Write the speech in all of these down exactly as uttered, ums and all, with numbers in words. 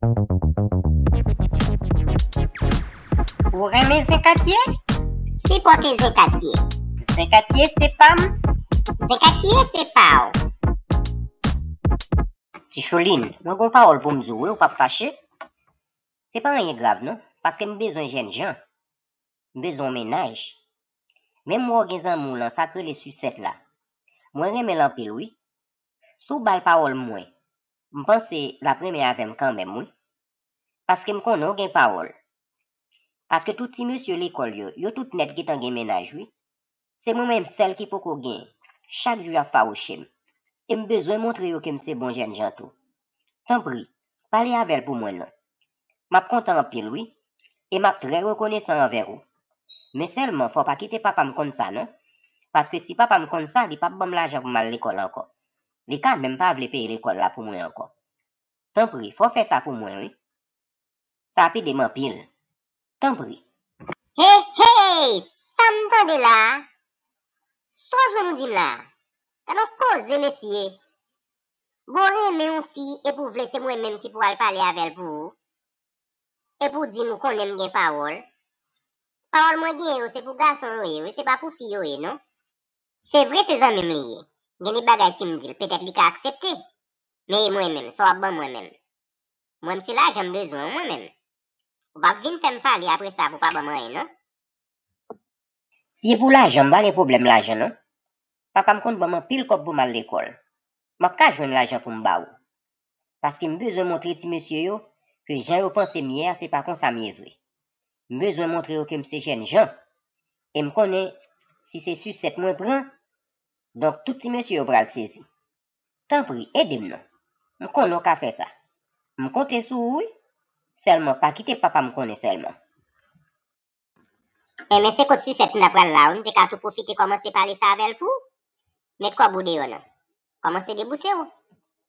Ou renmen Zen Katye? Sipòte Zen Katye. Zen Katye se pa m. Zen Katye se pa w. Ti Choline, mwen gon pawòl pou m di w, wi, ou p ap fache? Se pa anyen grav, non, paske m bezwen jènjan. M bezwen yon mennaj. Menm wè w gen zanmi w lan, sa k rele Sisèt la. Mwen renmen l anpil, wi. Si w ba l pawòl mwen, m panse l ap renmen avè m kanmenm, wi. Paske m konnen w gen pawòl. Paske tout ti mesye lekòl yo, yo tout nèt gentan gen mennaj, wi. Se mwen menm sèl ki poko gen. Chak jou y ap fawouche m. E m bezwen montre yo ke m se bon jènjan tou. Tanpri, pale avè l pou mwen non. M ap kontan anpil, wi. E m ap trè rekonesan anvè ou. Men sèlman, fò w pa kite papa m konn sa, non. Paske si papa m konn sa, li p ap ban m lajan pou m al lekòl ankò. Li ka menm pa vle peye lekòl la pou mwen ankò. Tanpri, fò w fè sa pou mwen, wi. Sa ap ede m anpil. Tanpri. Hey, hey! Sa m tande la a? Sa w jwenn ou di m la a? Gade yon koze, mesye! Bon, renmen yon fi epi w vle se mwen menm ki pou al pale avè l pou ou? Epi w di m ou konnen m gen pawòl? Pawòl mwen genyen yo se pou gason yo ye, wi, se pa pou fi yo ye, non. Se vre se zanmi m li ye. Gen de bagay si m di l, petèt li ka aksepte. Men e mwen menm, sa w ap ban mwen menm? Mwen, m se lajan m bezwen wi mwen menm. Ou p ap vin fè m pale apre sa pou w pa ban m anyen, non. Si e pou lajan, m pa gen pwoblèm lajan, non. Papa m konn ban m anpil kòb pou m al lekòl. M ap ka jwenn lajan pou m ba ou. Paske m bezwen montre ti mesye yo ke jan yo panse m ye a, se pa konsa m ye vre. M bezwen montre yo ke m se jènjan. E m konnen si se sisèt mwen pran, donk tout ti mesye yo pral sezi. Tanpri, ede m non. M konnen w ka fè sa. M konte sou ou wi. Sèlman pa kite papa m konnen sèlman. Enben se kot sisèt m ta pral la wi, m te ka tou pwofite kòmanse pale sa avè l pou ou. Met kòb ou deyò non. Kòmanse debouse w.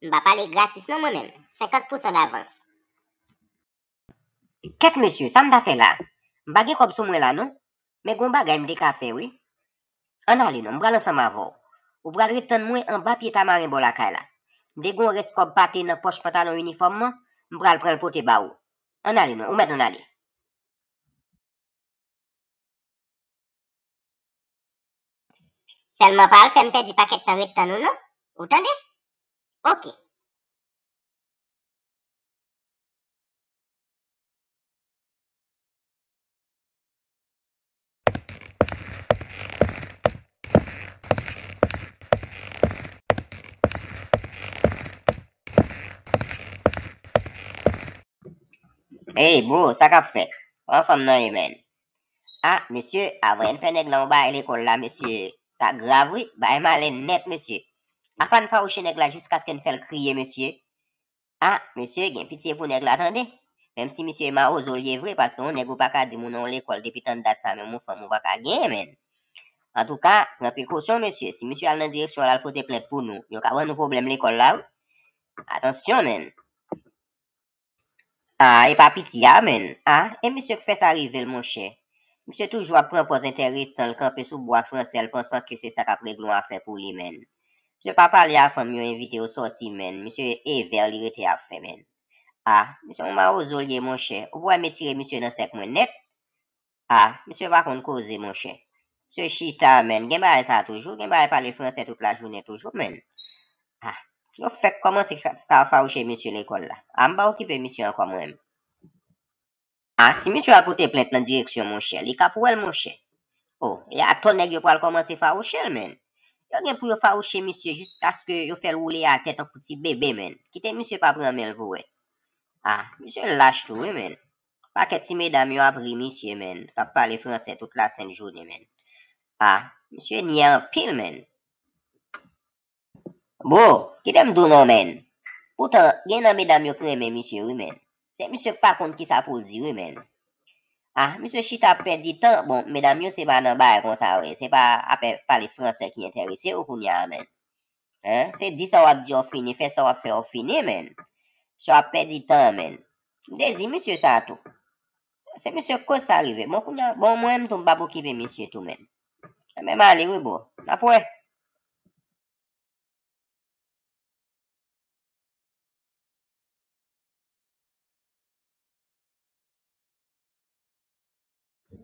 M pa pale gratis non mwen menm. Senkant pousan davans. Kèt mesye, sa m ta fè la? M pa gen kòb sou mwen la non. Men gon bagay m te ka fè wi. Ann ale non, m pral ansanm avè w. Ou pral ret tann mwen anba pye tamaren bò lakay la. M te gon rès kòb pate nan pòch pantalon inifòm mwen, m pral pran l pote ba ou. Ann ale non, ou mèt ann ale. Sèlman pa al fè m pèdi pakèt tan ret tann ou non. Ou tande? Oke. Ey bro, sa k ap fèt? Kòman fanm nan ye menn? Ah mesye, avan n fè nèg lan yon bagay lekòl la mesye, sa grav wi, bagay malen nèt mesye. Apa n fawouche nèg la jiskaske n fè l kriye mesye? Ah mesye, gen pitye pou nèg la tande. Menm si misye e mawozo l ye vre, paske yon nèg ou pa ka di moun nan yon lekòl depi tann dat sa, menm yon fanm ou pa ka genyen menn. Antouka, pran prekosyon mesye, si misye al nan direksyon an l al pote plent pou nou, yo ka ban nou pwoblèm lekòl la wi. Atansyon menn. Ah, e pa piti a menn. Ah, e misye k fè sa rive l monchè. Misye toujou ap pran pòz enteresan, l kanpe sou bwa fransè, l pansan ke se sa k ap regle yon afè pou li menn. Misye pa pale a fanm yo envite yo sòti menn. Misye evè li rete ap fè menn. Ah, misye yon mawozo l ye monchè. Ou p wè m etire misye nan sèk mwen nèt? Ah, misye pa konn koze monchè. Misye chita menn, gen bagay sa toujou, gen bagay pale fransè tout lajounen toujou menn. Ah, yo fèk kòmanse ka, ka fawouche misye lekòl la. Ah, m pa okipe misye ankò mwen menm. Ah, si misye al pote plent nan direksyon monchè, li ka pou wè l monchè. Oh, e atò nèg yo pral kòmanse fawouche l menn. Yo gen pou yo fawouche misye jiskaske yo fè l woule atè tankou ti bebe menn. Kite misye pa pran men l pou wè. Ah, misye lach tou wi menn. Pakèt ti medam yo ap ri misye menn, k ap pale fransè tout lasent jounen menn. Ah, misye nyè anpil menn. Bro, kite m di w non menn. Poutan, gen nan medam yo k renmen misye wi menn. Se misye k pa konn kisa pou l di wi menn. Ah, misye chita ap pèdi tan. Bon, medam yo se pa nan bagay konsa yo ye. Se pa afè pale fransè ki enterese yo kounye a menn. Hein? Se di sa w ap di w fini, fè sa w ap fè w fini menn. Sa w ap pèdi tan menn. M te di misye sa tou. Se misye k koz sa rive. Bon, kounye a, bon, mwen menm tou m p ap okipe misye tou menn. Enben m ale wi bro. N ap wè.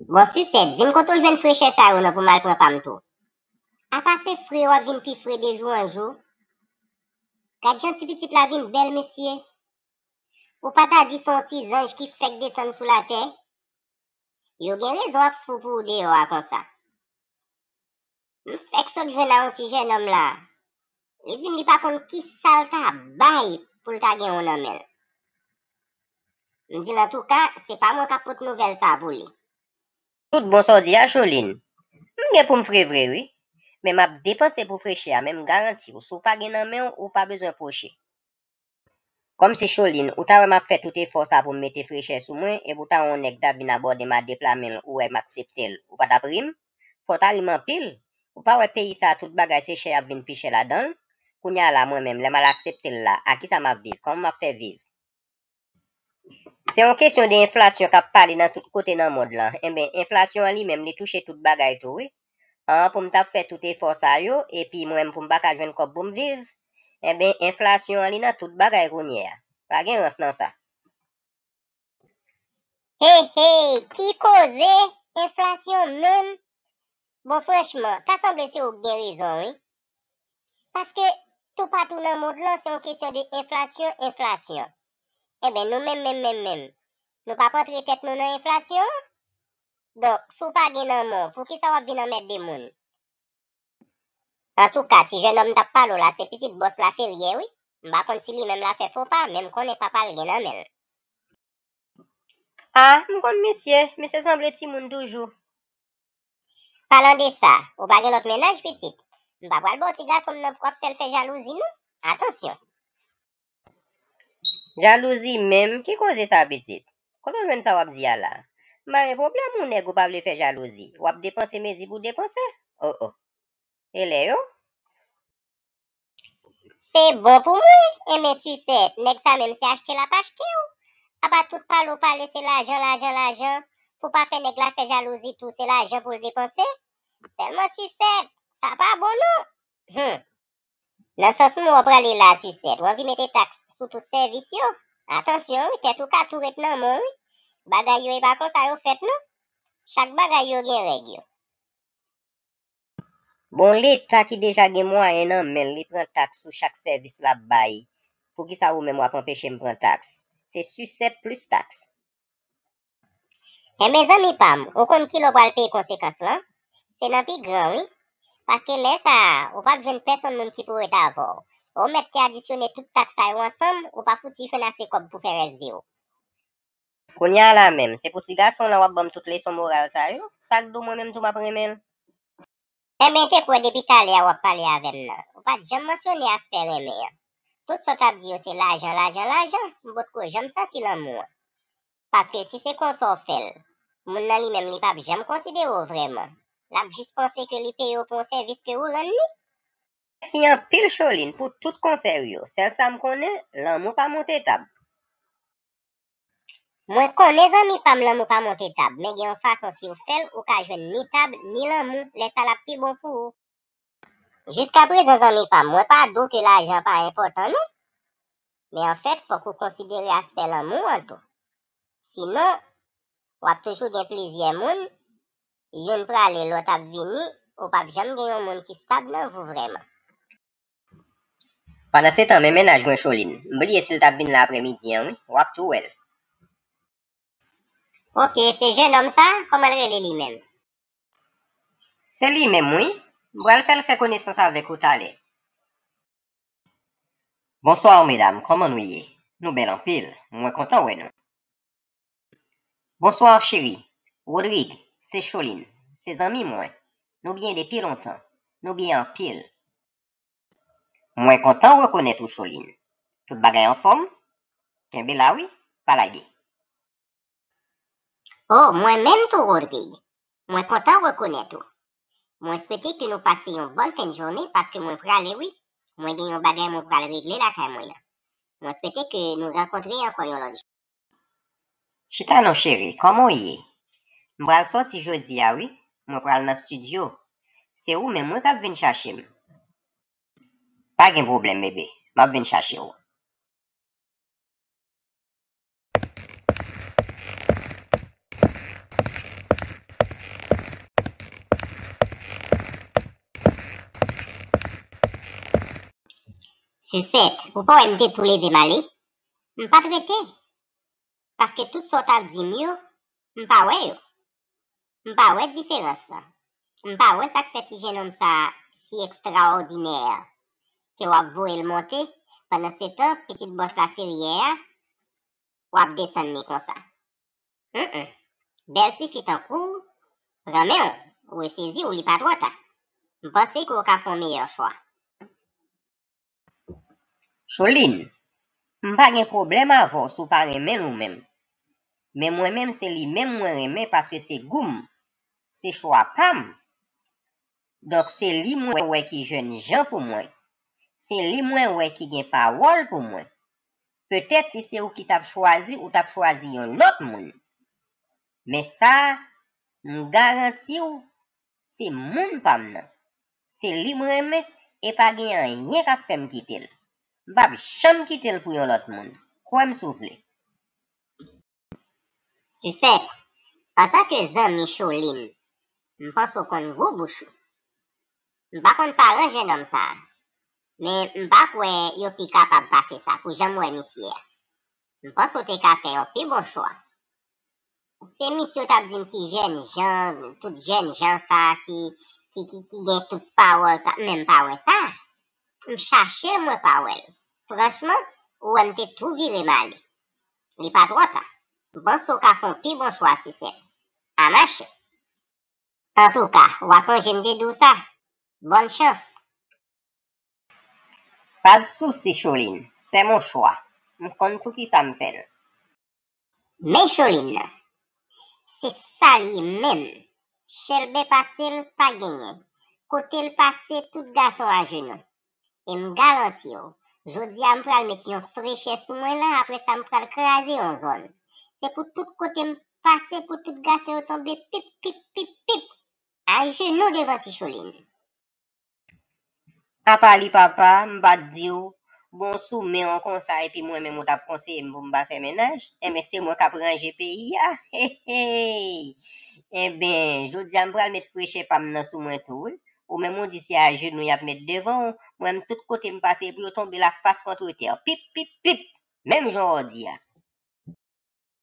Bon, Sisèt, di m kote w jwenn frechè sa yo non pou m al pran pa m tou. Apa se fre w ap vin pi fre de jou an jou. Gad jan ti pitit la vin bèl, mesye. Ou pa ta di se yon ti zanj ki fèk desann sou latè? Yo gen rezon ap fou pou ou deyò a konsa. M fèk sot jwenn a yon ti jènòm la. Li di m li pa konn kisa l ta bay pou l ta gen yon nan men l. M di l antouka, se pa mwen k ap pote nouvèl sa pou li. Tout bon sa w di a, Cholin. M gen pou m fre vre, wi. Men m ap depanse pou frechè a, men m garanti w, si w pa gen nan men w, ou pa bezwen pwoche. Kòmsi Cholin, ou ta wè m ap fè tout efò sa pou m mete frechè sou mwen, epi w ta wè yon nèg ta vin abòde m a de pla men l, ou wè m aksepte l, ou pa t ap ri m? Fò w ta ri m anpil. Ou pa wè peyi sa a tout bagay se chè y ap vin pi chè ladan l? Kounye a la, mwen menm, lè m al aksepte l la, a kisa m ap viv? Kòman m ap fè viv? Se yon kesyon de enflasyon k ap pale nan tout kote nan mond lan. Enben, enflasyon an li menm, li touche tout bagay tou, wi. An, pou m t ap fè tout efò sa yo, epi mwen menm pou m pa ka jwenn kòb pou m viv? Enben, enflasyon an li nan tout bagay kounye a. Pa gen rans nan sa. Hey, hey, ki koze enflasyon menm? Bon, franchman, ta sanble se ou k gen rezon, wi. Paske toupatou nan mond lan, se yon kesyon de enflasyon, enflasyon. Enben, nou menm, menm, menm, menm, nou p ap antre tèt nou nan enflasyon an? Donk, si w pa gen nan men w, poukisa w ap vin anmède moun? Antouka, ti jènòm m t ap pale w la, se pitit bòs Laferyè, wi. M pa konn si li menm l a fè fo pa, men m konnen papa l gen nan men l. A, m konn misye, misye sanble timoun toujou. Palan de sa, ou pa gen lòt mennaj, pitit? M pa pral ba w ti gason m nan pou w ap fè l fè jalouzi, non. Atansyon! Jalouzi menm? Ki koze sa, pitit? Kote w jwenn sa w ap di a la? M pa gen pwoblèm, ou nèg ou pa vle fè jalouzi. W ap depanse mezi pou depanse. O, o. E lè yo? Se bon pou mwen. Enben, Sisèt, nèg sa menm se achte l ap achte w. Apa tout pale w pale se lajan, lajan, lajan. Pou pa fè nèg la fè jalouzi tou, se lajan pou l depanse. Sèlman, Sisèt, sa pa bon non. Hum. Nan sans mwen w prale la, Sisèt, w anvi mete taks sou tout sèvis yo? Atansyon, wi, tèt ou ka tou ret nan men w, wi. Bagay yo, e pa konsa yo fèt, non. Chak bagay yo gen règ yo. Bon, Leta ki deja gen mwayen nan men l, li pran taks sou chak sèvis l ap bay. Poukisa ou menm w ap anpeche m pran taks? Se Sisèt plis taks. Enben, zanmi pa m, ou konn kilè w pral peye konsekans lan? Se nan pi gran, wi. Paske lè sa a, ou p ap jwenn pèsonn moun ki pou ret avè w. Ou mèt te adisyone tout taks sa yo ansanm, ou pa fouti jwenn ase kòb pou fè rès vi w. Kounye a la menm, se pou ti gason w lan w ap ban m tout leson moral sa yo? Sa k di w mwen menm tou m ap renmen l? Enben, te kwè depi talè a w ap pale avè m nan. Ou pa t janm mansyone aspè renmen an. Tout sa w t ap di yo se lajan, lajan, lajan. M potko janm santi lanmou an. Paske si se konsa w fè l, moun nan li menm li p ap janm konsidere w vrèman. L ap jis panse ke li peye w pou yon sèvis ke ou rann li. Mèsi anpil, Cholin, pou tout konsèy ou yo. Sèl sa m konnen, lanmou pa monte tab. Mwen konnen zanmi pa m lanmou pa monte tab, men gen yon fason si w fè l, ou ka jwenn ni tab, ni lanmou, lè sa l ap pi bon pou ou. Jiskaprezan zanmi pa m, mwen pa di w ke lajan pa enpòtan non. Men anfèt, fòk ou konsidere aspè lanmou an tou. Sinon, w ap toujou gen plizyè moun, youn prale, lòt ap vini, ou p ap janm gen yon moun ki stab nan vi w vrèman. Pandansetan, men mennaj mwen Cholin, m bliye si l t ap vin la aprèmidi an, wi, w ap tou wè l. Oke, se jennonm sa, kòman l rele li menm? Se li menm, wi. M pral fè l fè konesans avèk ou talè. Bonswa, medam, kòman nou ye? Nou bèl anpil. Mwen kontan wè nou. Bonswa, cheri. Rodrig, se Cholin. Se zanmi mwen. Nou byen depi lontan. Nou byen anpil. Mwen kontan rekonèt ou, Cholin. Tout bagay anfòm? Kenbe la, wi. Pa lage. Oh, mwen menm tou, Rodrig. Mwen kontan rekonèt ou. Mwen swete ke nou pase yon bòn fen de jounen paske mwen prale, wi. Mwen gen yon bagay mwen pral regle lakay mwen an. Mwen swete ke nou rankontre ankò yon lòt jou. Chita non, cheri, kòman w ye? M pral sòti jodi a, wi. Mwen pral nan estidyo. Se ou menm, wi, k ap vin chache m. Pa gen pwoblèm, bebe. M ap vin chache w. Sisèt, ou pa wè m te tou leve m ale? M pa t rete. Paske tout sa w t ap di m yo, m pa wè yo. M pa wè diferans lan. M pa wè sa k fè ti jennonm sa a si ekstraòdinè ke w ap voye l monte, pandansetan, pitit bòs la feryè a, w ap desann li konsa. Humm. Bèl tifi tankou w, pran men w, resezi w, li pa twò ta. M panse ke w ka fè yon meyè chwa. Cholin, m pa gen pwoblèm avè w si w pa renmen l ou menm. Men mwen menm se li menm mwen renmen paske se gou m, se chwa pa m. Donk se li mwen wè ki jènjan pou mwen. Se li mwen wè ki gen pawòl pou mwen. Petèt si se ou ki t ap chwazi, ou t ap chwazi yon lòt moun. Men sa a, m garanti w, se moun pa m nan. Se li m renmen e pa gen anyen k ap fè m kite l. M p ap janm kite l pou yon lòt moun. Kwè m si w vle. Sisèt, antanke zanmi Cholin, m panse w konn gwo bouch ou. M pa konn paran jennonm sa a, men m pa kwè yo pi kapab pase sa pou jan m wè misye a. M panse w te ka fè yon pi bon chwa. Se misye w t ap di m ki jènjan, tout jènjan sa a ki, ki, ki, ki gen tout pawòl sa, men m pa wè sa. M chache l, mwen pa wè l. Franchman, ou wè m te tou vire m ale. Li pa twò ta. M panse w ka fè yon pi bon chwa, Sisèt. A mache. Antouka, w a sonje m te di w sa. Bòn chans. Pa de souci, Cholin. C'est mon choix. M konn poukisa m fè l. Men Cholin nan, se sa l ye menm. Chèlbè pase l, pa genyen. Kote l pase, tout gason ajenou. E m garanti w, jodi a m pral met yon frechè sou mwen la, apre sa m pral kraze yon zòn. Se pou tout kote m pase, pou tout gason yo tonbe, pip, pip, pip, pip, ajenou devan Ti Cholin. Apa li papa, m pa t di w, bon, si w men w konsa epi mwen menm ou t ap konseye m pou m pa fè mennaj, enben se mwen k ap ranje peyi a. Hey, hey! Enben, jodi a m pral met frechè pa m nan sou mwen tou, wi. Ou menm ou di se ajenou y ap met devan w, mwen menm tout kote m pase epi yo tonbe lafas kont tè. Pip, pip, pip! Menm jan w di a.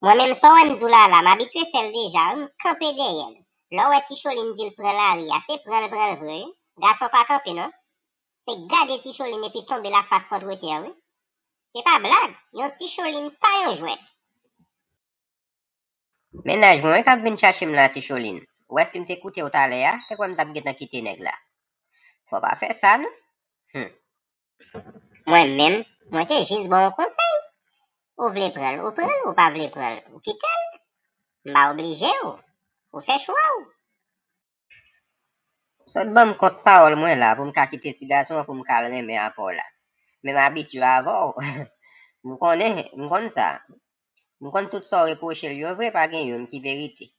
Mwen menm sa w wè m di w la la, m abitye fè l deja, wi, m kanpe dèyè l. Lè w wè Ti Cholin di l pran lari a, se pran l pran l vre, wi. Gason pa kanpe non. Se gade Ti Cholin epi tonbe lafas kont tè, wi. Se pa blag, yon Ti Cholin pa yon jwèt. Mennaj mwen wi k ap vin chache m la, Ti Cholin. Ou wè si m te koute w talè a, te kwè m t ap gentan kite nèg la. Fò w pa fè sa non. Humm. Mwen menm, mwen te jis ba w yon konsèy. Ou vle pran l, ou pran l, ou pa vle pran l, ou kite l. M pa oblije w. Ou fè chwa w. Sot ban m kont pawòl mwen la pou m ka kite ti gason an pou m ka al renmen apa w la. Men m abitye avè w. M konnen, m konn sa. M konn tout sa w repwoche l yo vre, pa gen youn ki verite.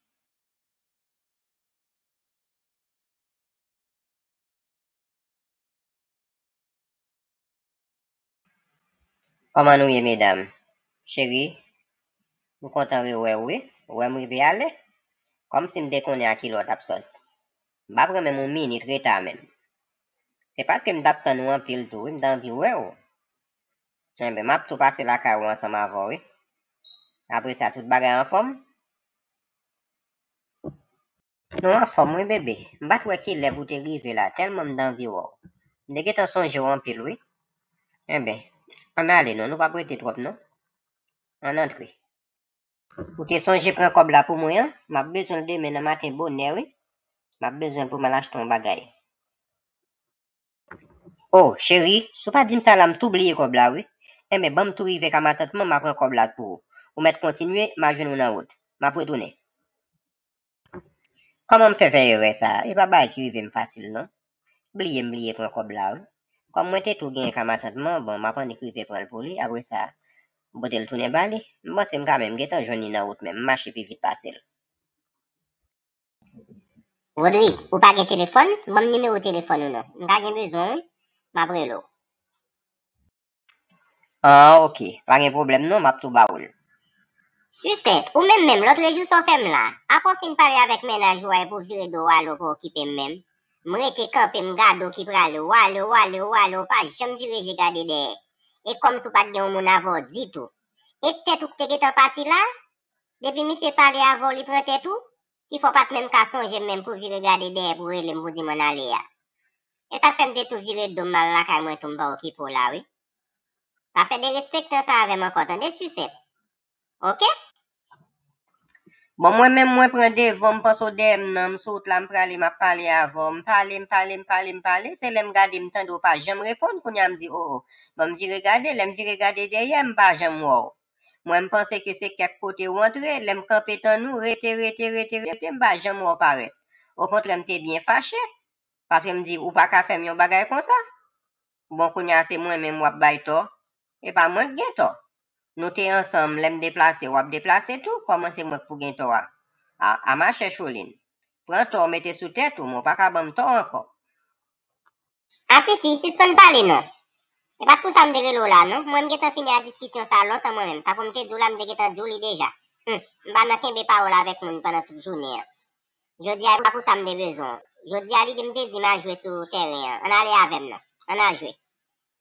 Kòman nou ye, medam? Cheri, m kontan rewè w, wi. Ou wè m rive alè. Kòmsi m te konnen a kilè w t ap sòti. M pa pran menm yon minit reta menm. Se paske m t ap tann ou anpil tou, wi, m t anvi wè w. Enben, m ap tou pase lakay ou ansanm avè w, wi. Apre sa, tout bagay anfòm? Nou anfòm wi, bebe. M pa t wè kilè pou w te rive la, tèlman m t anvi wè w. M te gentan sonje w anpil wi. Enben, ann ale non, nou p ap rete twòp non. Ann antre. Ou te sonje pran kòb la pou mwen an? M ap bezwen l demen nan maten bonè wi. M ap bezwen l pou m al achte yon bagay. O, cheri, si w pa di m sa la, m tou bliye kòb la, wi. Enben, ban m tou rive ka matant mwen, m a pran kòb la pou ou. Ou mèt kontinye, m a jwenn ou nan wout. M ap retounen. Kòman m fè fè erè sa a? E pa bagay ki rive m fasil, non. Bliye m bliye pran kòb la, wi. Kòm mwen te tou genyen ka matant mwen, bon, m ap annik rive pran l pou li, apre sa, m pote l tounen ba li. M panse m ka menm gentan jwenn li nan wout menm, m mache pi vit pase l. Rodrig, ou pa gen telefòn? Ban m nimewo telefòn ou non. M ta gen bezwen w, wi. M ap rele w. Ah, ok. Pa gen pwoblèm non, m ap tou ba ou l. Sisèt, ou menm menm, lòtrejou sa w fè m la. Apre w fin pale avèk mennaj ou a epi w vire do w ale, ou pa okipe m menm. M rete kanpe, m gade w ki prale, w ale, w ale, w ale, w pa janm vire je gade dèyè. E kòmsi w pa t gen yon moun avè w ditou. E tèt ou k te gentan pati la, depi misye pale avè w, li pran tèt ou, ki fè w pa t menm ka sonje m menm pou vire gade dèyè pou rele m pou di m ann ale a. E sa k fè m te tou vire do m al lakay mwen tou, m pa okipe w la, wi. Pa fè derespektan sa avè m ankò, tande, Sisèt. Oke? Bon, mwen menm, mwen pran devan, m panse w dèyè m nan, m sou wout la, m prale, m ap pale avè w, m pale, m pale, m pale, m pale, se lè m gade, m tande w pa janm reponn, kounye a m di, o, o, ban m vire gade, lè m vire gade dèyè, m pa janm wè w. Mwen, m panse ke se kèk kote w antre, lè m kanpe tann ou, rete, rete, rete, rete, m pa janm wè w parèt. Okontrè, m te byen fache, paske m di, ou pa ka fè m yon bagay konsa. Bon, kounye a se mwen menm w ap bay tò. E pa mwen k gen tò. Nou te ansanm, lè m deplase, w ap deplase tou. Kòman se mwen k pou gen tò a? A, a machè Cholin. Pran tò w mete sou tèt ou, men w pa ka ban m tò ankò. A tifi, sispann pale non. E pa t pou sa m te rele w la non. Mwen, m gentan fini a diskisyon sa lontan mwen menm. Sa fò m te di w la, m te gentan di w li deja. Hum, m pa nan kenbe pawòl avèk moun pandan tout jounen an. Jodi a, e pa pou sa m te bezwen w. Jodi a, lide m te di m a jwe sou tèren an. Ann ale avè m non. Ann al jwe.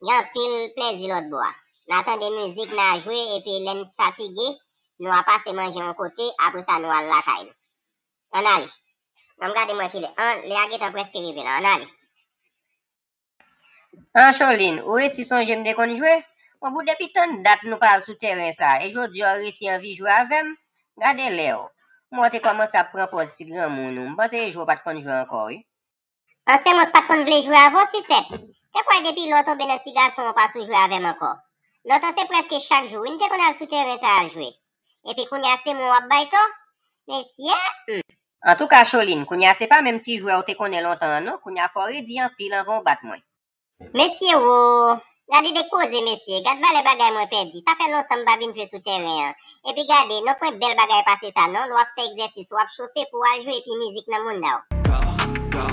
Gen anpil plezi lòt bò a. N a tande mizik, n a jwe, epi lè n fatige, nou a pase manje yon kote, apre sa nou al lakay nou. Ann ale. Ban m gade m wè kilè. An, lè a gentan prèske rive la. Ann ale. An, Cholin, ou resi sonje m te konn jwe? Bon, pou depi tann dat nou pa al sou tèren sa, e jodi a ou resi anvi jwe avè m? Gade lè w. M wè w te kòmanse ap pran pòz ti granmoun ou. M panse e jwe w pa t konn jwe ankò, wi. An, se mwen k pa t konn vle jwe avè w, Sisèt. Te kwè depi lè w tonbe nan ti gason an, w pa sou jwe avè m ankò. Lontan se prèske chak jou, wi, n te konn al sou tèren sa al jwe. Epi kounye a se mwen w ap bay tò? Mesye, hmm. Antouka, Cholin, kounye a se pa menm ti jwè w te konnen lontan an non, kounye a fò w redi anpil anvan w bat mwen. Mesye wo, gade de koze mesye, gad valè bagay mwen pèdi, sa fè lontan m pa vin jwe sou tèren an. Epi gade, nou pran bèl bagay pase sa non, lè w ap fè egzèsis, w ap chofe pou w al jwe epi mizik nan mounda w. Go, go,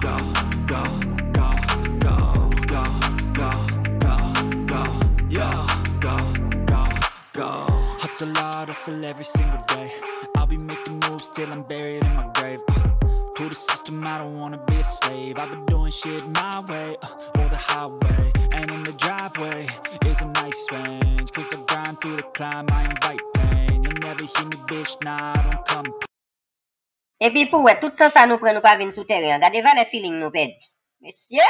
go, go, go, go, go, go, go, go, yo, go, go. Go. Hustle hard, hustle every single day. I'll be making moves till I'm buried in my grave. Uh, to the system, I don't wanna be a slave. I've been doing shit my way, uh, or the highway. And in the driveway is a nice range. Cause I grind through the climb, I invite pain. You'll never hear me, bitch, nah, I don't come. Epi pou wè, tout tan sa nou pran nou pa vin sou tèren an, gade valè feeling nou pèdi. Mesye,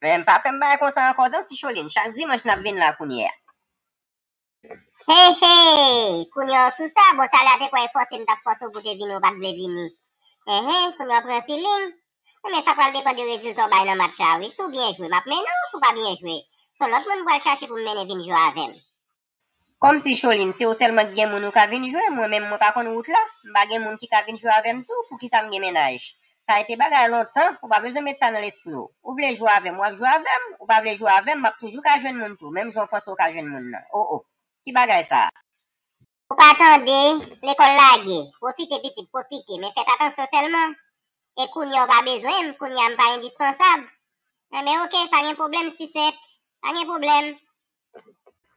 men pa fè m bagay konsa ankò non, ti Cholin. Chak dimanch n ap vin la kounye a. Hey, hey! Kounye a w sou sa, bon, talè a te kwè e fòse m t ap fòse w pou te vini, ou pa t vle vini. Enhen, kounye a w pran feeling. Enben, sa pral depann de rezilta w bay nan match la, wi. Si w byen jwe, m ap mennen w, si w pa byen jwe, se yon lòt moun m pral chache pou m mennen vin jwe avè m. Kòmsi, Cholin, se ou sèlman ki gen moun ou ka vin jwe, mwen menm mwen pa konn wout la, m pa gen moun ki ka vin jwe avè m tou, poukisa m gen mennaj? Sa rete bagay lontan, ou pa bezwen met sa nan lespri w. Ou vle jwe avè m, w ap jwe avè m, ou pa vle jwe avè m, m ap toujou ka jwenn moun tou, menm jan w panse w ka jwenn moun nan. O, o, ki bagay sa a? Ou pa tande, lekòl lage, pwofite pitit, pwofite, men fèt atansyon sèlman. E kounye a w pa bezwen m, kounye a m pa endispansab. Enben oke, pa gen pwoblèm, Sisèt, pa gen pwoblèm.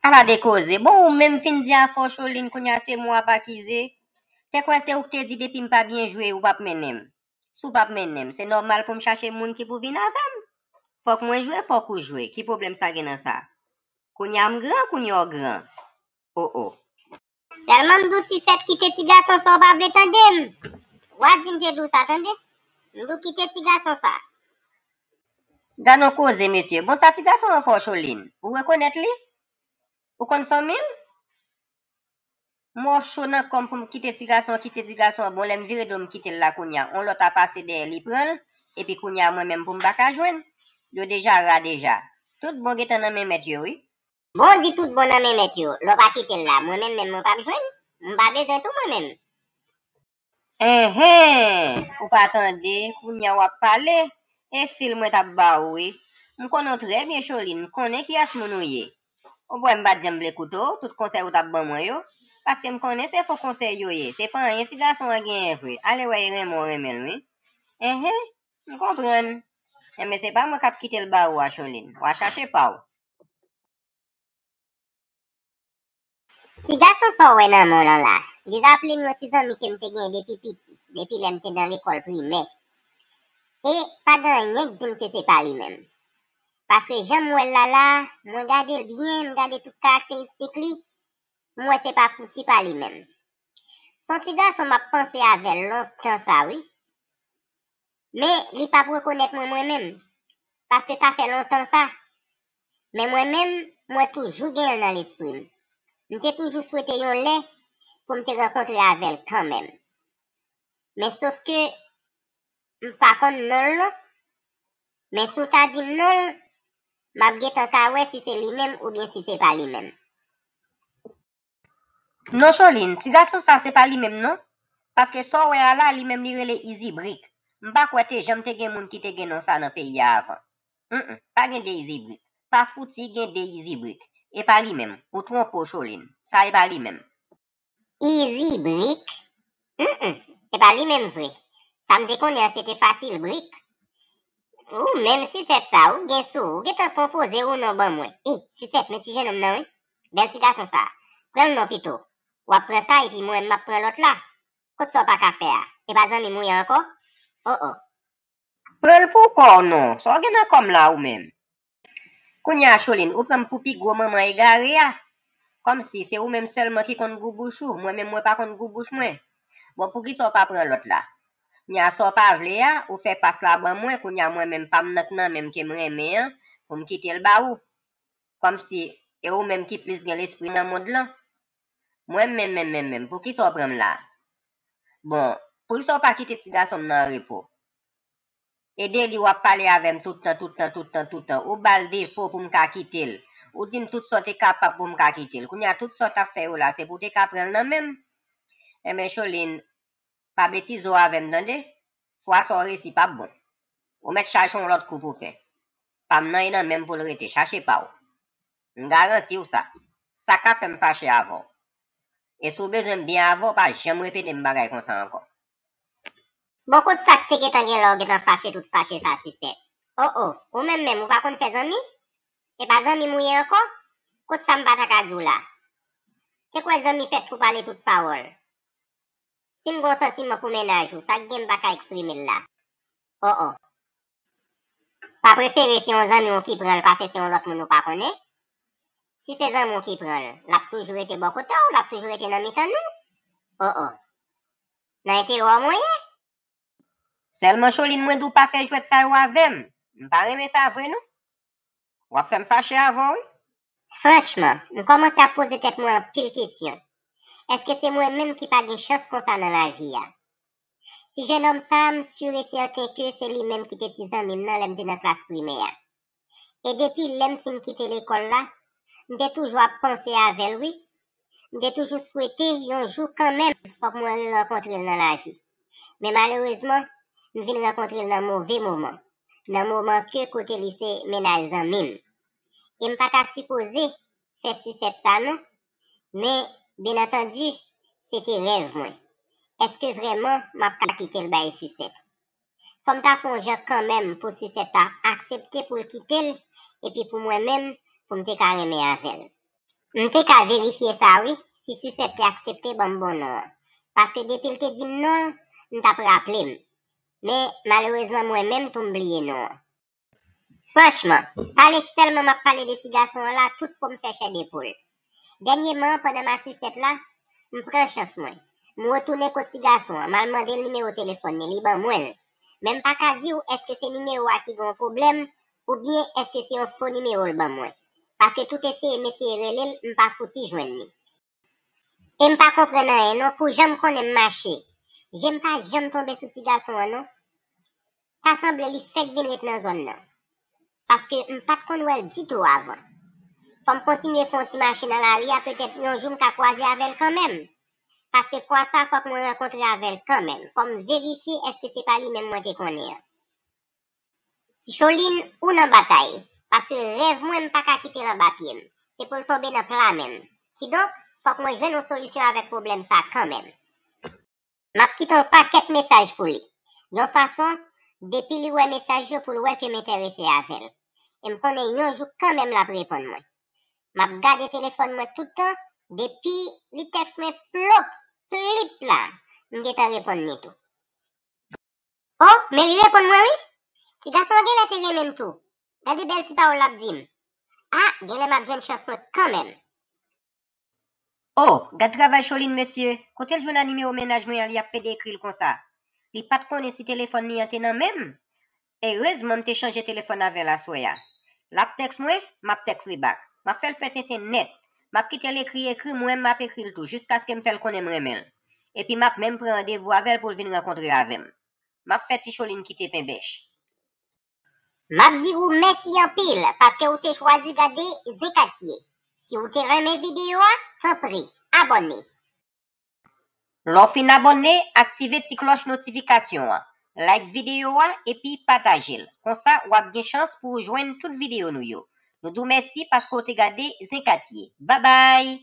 Ala de koze. Bon, ou menm fin di afè w, Cholin, kounye a se mwen w ap akize. Te kwè se ou k te di depi m pa byen jwe, ou p ap mennen m. Si w p ap mennen m, se nòmal pou m chache moun ki pou vin avè m. Fòk mwen jwe, fòk ou jwe. Ki pwoblèm sa gen nan sa? Kounye a m gran, kounye a w gran. O, o. Sèlman m di w Sisèt kite ti gason sa, w pa vle tande m. W a di m te di w sa, tande. M di w kite ti gason sa. Gad yon koze, mesye. Bon, sa ti gason an fè w, Cholin? Ou rekonèt li? Ou konn fanmi l? M wè w cho nan kò m pou m kite ti gason an, kite ti gason an. Bon, lè m vire do m kite l la kounye a, yon lòt a pase dèyè li pran l, epi kounye a mwen menm pou m pa ka jwenn. Yo deja ra deja. Tout bon gentan nan men mèt yo, wi. Bon, di tout bon nan men mèt yo. Lè w pa kite l la, mwen menm menm mwen p ap jwenn. M pa bezwen tou mwen menm. Enhen! Ou pa tande, kounye a w ap pale. E fil mwen t ap ba ou wi. M konnen w trè byen, Cholin, m konnen kiyès moun ou ye. Ou kwè m pa t janm vle koute w, tout konsèy ou t ap ban mwen yo? Paske m konnen se fo konsèy yo ye. Se pa anyen ti gason an genyen vre. Ale wè e renmen w renmen l wi. Enhen, m konprann. Enben se pa mwen k ap kite l ba ou a, Cholin. W a chache pa w. Ti gason sa w wè nan men w lan la, li raple m yon ti zanmi ke m te genyen depi piti, depi lè m te nan lekòl primè. E pa gen anyen k di m ke se pa li menm. Paske jan m wè l la la, mwen gade l byen, m gade tout karakteristik li, m wè se pa fouti pa li menm. Se yon ti gason m ap panse avè l lontan sa wi. Men li p ap rekonèt mwen mwen menm. Paske sa fè lontan sa. Men mwen menm, mwen toujou gen l nan lespri m. M te toujou swete yon lè pou m te rankontre avè l kanmenm. Men sof ke m pa konn non l non. Men si w ta di m non l, m ap gentan ka wè si se li menm oubyen si se pa li menm. Non Cholin, ti gason sa se pa li menm non. Paske sa w wè a la, li menm li rele Izi Brik. M pa kwè te janm te gen moun ki te gen non sa nan peyi a avan. Humm, pa gen de Izi Brik. Pa fouti gen de Izi Brik. E pa li menm. Ou twonpe w Cholin. Sa e pa li menm. Izi Brik? Humm, e pa li menm vre. Sa m te konnen an se te Fasil Brik. Ou menm Sisèt sa, ou gen sou ou, ou gentan konpoze ou non ban mwen. E, Sisèt, men ti jennonm nan wi. Bèl ti gason sa. Pran l non pito. W ap pran sa epi mwen m ap pran lòt la. Kot sa w pa ka fè a? E pa zanmi m ou ye ankò? O o. Pran l pou kò w non. Sa w gen nan kò m la ou menm? Kounye a Cholin, ou pran m pou pi gwo manman egare a. Kòmsi se ou menm sèlman ki konn gou bouch ou, mwen menm mwen pa konn gou bouch mwen. Bon, poukisa w pa pran lòt la? Kounye a sa w pa vle a, ou fè pas la ban mwen, kounye a mwen menm pa m nan k nan menm ke m renmen an, pou m kite l ba ou. Kòmsi e ou menm ki plis gen lespri nan mond lan. Mwen menm, menm, menm, menm, poukisa w pran m la? Bon, poukisa w pa kite ti gason m nan an repo? E de li w ap pale avè m tout tan, tout tan, tout tan, tout tan. Ou ba l defo pou m ka kite l. Ou di m tout sa w te kapab pou m ka kite l. Kounye a tout sa w t ap fè yo la, se pou w te ka pran l nan men m. Enben, Cholin, pa betize w avè m, tande? Fwa sa w resi p ap bon. Ou mèt chache yon lòt koup ou fè. Pa m nan e nan men m pou l rete, chache pa w. M garanti w sa. Sa ka fè m fache avè w. E si w bezwen m byen avè w, pa janm repete m bagay konsa ankò. Bon, kot sa k te gentan gen la w gentan fache tout fache sa Sisèt? O o, ou menm menm, ou pa konn fè zanmi? E pa zanmi m ou ye ankò? Kot sa m pa ta ka di w la? Te kwè zanmi fèt pou pale tout pawòl. Si m gen yon santiman pou mennaj ou, sa k gen m pa ka eksprime l la. O o. Pa prefere se yon zanmi w ki pran l pase se yon lòt moun ou pa konnen? Si se zanmi w ki pran l, l ap toujou rete bò kote w, l ap toujou rete nan mitan nou. O o. Nan enterè w mwen ye? Sèlman Cholin mwen di w pa fè jwèt sa yo avè m. M pa renmen sa vre non. W ap fè m fache avè w wi. Franchman, m kòmanse ap poze tèt mwen anpil kesyon. Èske se mwen menm ki pa gen chans konsa nan lavi a? Ti jennonm sa, m si e sèten ke se li menm ki te ti zanmi m nan lè m te nan klas primè a. E depi lè m fin kite lekòl la, m te toujou ap panse avè l wi. M te toujou swete yon jou kanmenm fòk mwen rerankontre l nan lavi. Men malerezman, m vin rankontre l nan move moman, nan moman ke kote li se mennaj zanmi m. E m pa ta sipoze fè Sisèt sa non. Men, byen antandi, se te rèv mwen. Èske vrèman m ap ka kite l bay Sisèt? Fò m ta fè yon jan kanmenm pou Sisèt ta aksepte pou l kite l, epi pou mwen menm, pou m te ka renmen avè l. M te ka verifye sa wi, si Sisèt te aksepte ban m bon non an. Paske depi l te di m non, m t ap raple m. Men, malerezman, mwen menm tou m bliye non an. Franchman, pale sèlman m ap pale de ti gason an la, tout po m fè chè de poul. Dènyèman, pandan m a Sisèt la, m pran chans mwen. M retounen kot ti gason an, m al mande l nimewo telefòn li, li ban mwen l. Men m pa ka di w èske se nimewo a ki gen yon pwoblèm, oubyen èske se yon fo nimewo l ban mwen. Paske tout eseye m eseye rele l, m pa fouti jwenn li. E m pa konprann anyen non, pou jan m konnen m mache. Je m pa janm tonbe sou ti gason an non. Ta sanble li fèk vin ret nan zòn nan. Paske m pa t konn wè l ditou avan. Fò m kontinye fè yon ti mache nan lari a, petèt yon jou m ka kwaze avè l kanmenm. Paske fwa sa, fòk mwen rankontre avè l kanmenm. Fò m verifye èske se pa li menm mwen te konnen an. Ti Cholin, ou nan batay, paske rèv mwen m pa ka kite l anba pye m. Se pou l tonbe nan pla men m. Kidonk, fòk mwen jwenn yon solisyon avèk pwoblèm sa kanmenm. M ap kite yon pakèt mesaj pou li. Yon fason, depi li wè mesaj yo, pou l wè ke m enterese avè l. E m konnen yon jou kanmenm l ap reponn mwen. M ap gade telefòn mwen tout tan, depi li tèks mwen plop, plip la, m gentan reponn li tou. O, men li reponn mwen wi. Ti gason an genlè te renmen m tou. Gade bèl ti pawòl l ap di m. A, genlè m ap jwenn chans mwen kanmenm. O, gad travay Choline mesye, kote l jwenn a nimewo mennaj mwen an li ap pede ekri l konsa? Li pa t konnen si telefòn li an te nan men m? Erezman m te chanje telefòn avè l aswè a. L ap tèks mwen, m ap tèks li bak. M ap fè l fè tenten nèt. M ap kite l ekri ekri m, mwen m ap ekri l tou jiskaske m fè l konnen m renmen l. Epi m ap menm pran randevou avè l pou l vin rankontre avè m. M ap fè Ti Choline kite penbèch. M ap di ou mèsi anpil paske ou te chwazi gade Zen Katye. Si ou te renmen videyo a, tanpri, abòne. Lè w fin abòne, aktive ti klòch notifikasyon an, like videyo a epi pataje l. Konsa, w ap gen chans pou w jwenn tout videyo nou yo. Nou di w mèsi paske w te gade Zen Katye. Babay!